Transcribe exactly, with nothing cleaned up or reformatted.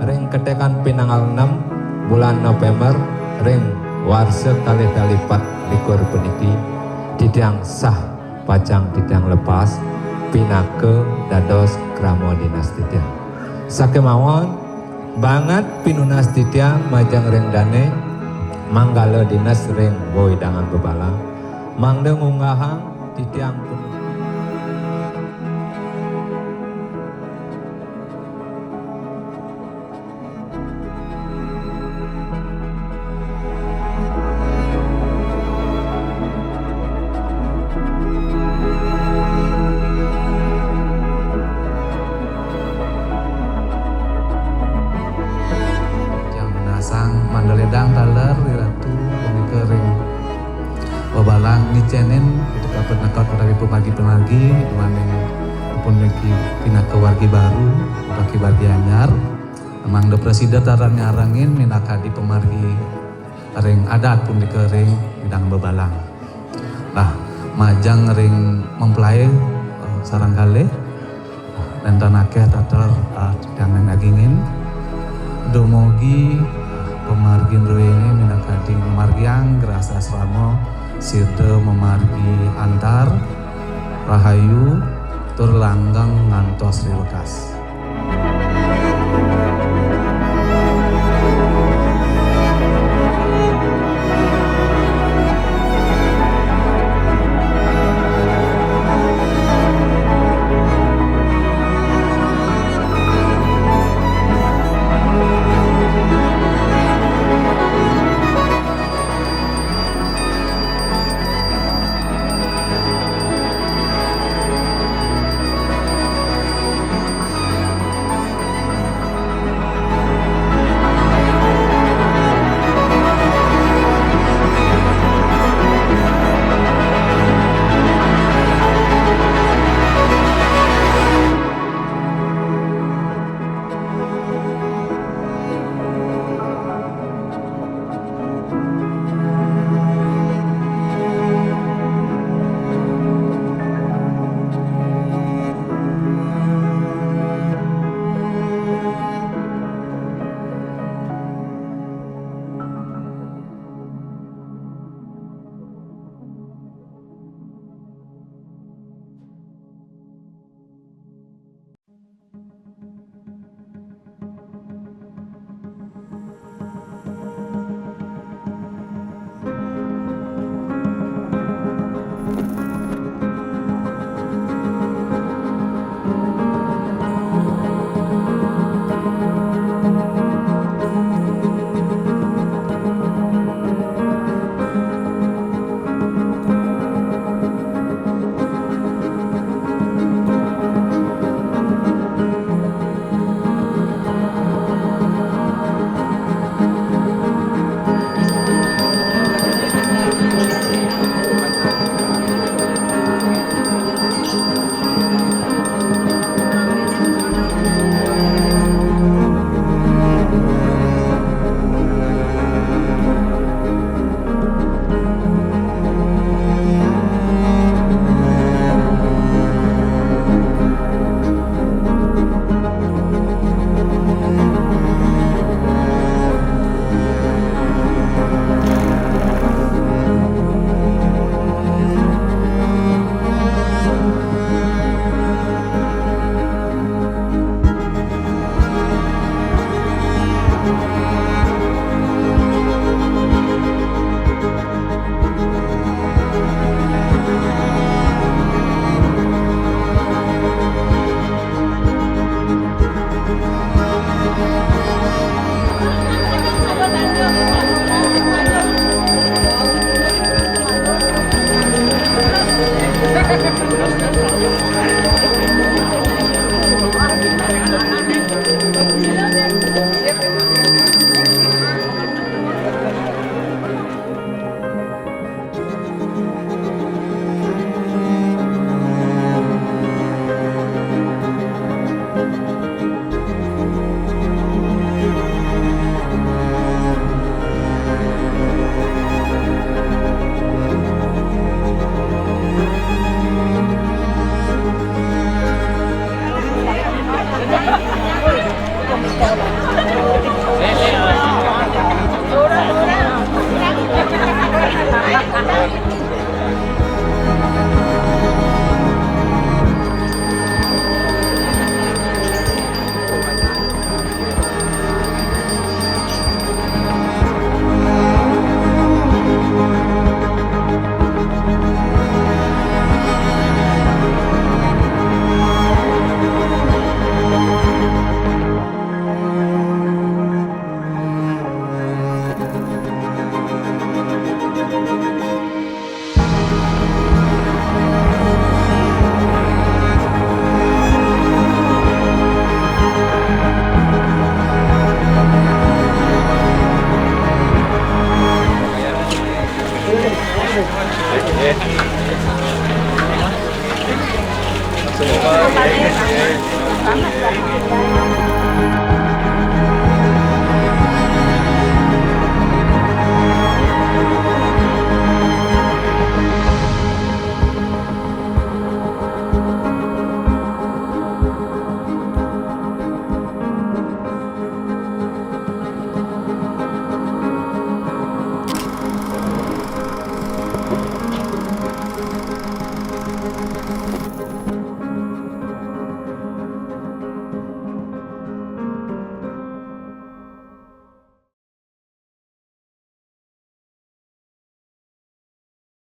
Ring ketekan pinanggal enam bulan November ring warsa kalih dasa likur puniki, titiang sah pacang titiang lepas pinaka dados krama dinas titiang. Sakémaon banget pinunas titiang majeng ring dané manggala dinas ring wewidangan Bebalang, mangda ngunggahang titiang pun. Titiang nunas mangda lédang taler Ri Ratu punika ring Bebalang ngicénin ring pamargi-pamargi duaning puniki pinaka wargi baru, wargi-wargi anyar. Mangda prasida taler nyarengin minakadi pamargi ring adat punika ring wewidangan Bebalang. Nah, majeng ring mempelai, eh, sareng kalih, nénten akéh taler, eh, titiang dagingin. Dumugi, eh, pamargin druéné minakadi ngamargiang grahasasrama sida mamargi antar rahayu tur langgeng ngantos ri wekas.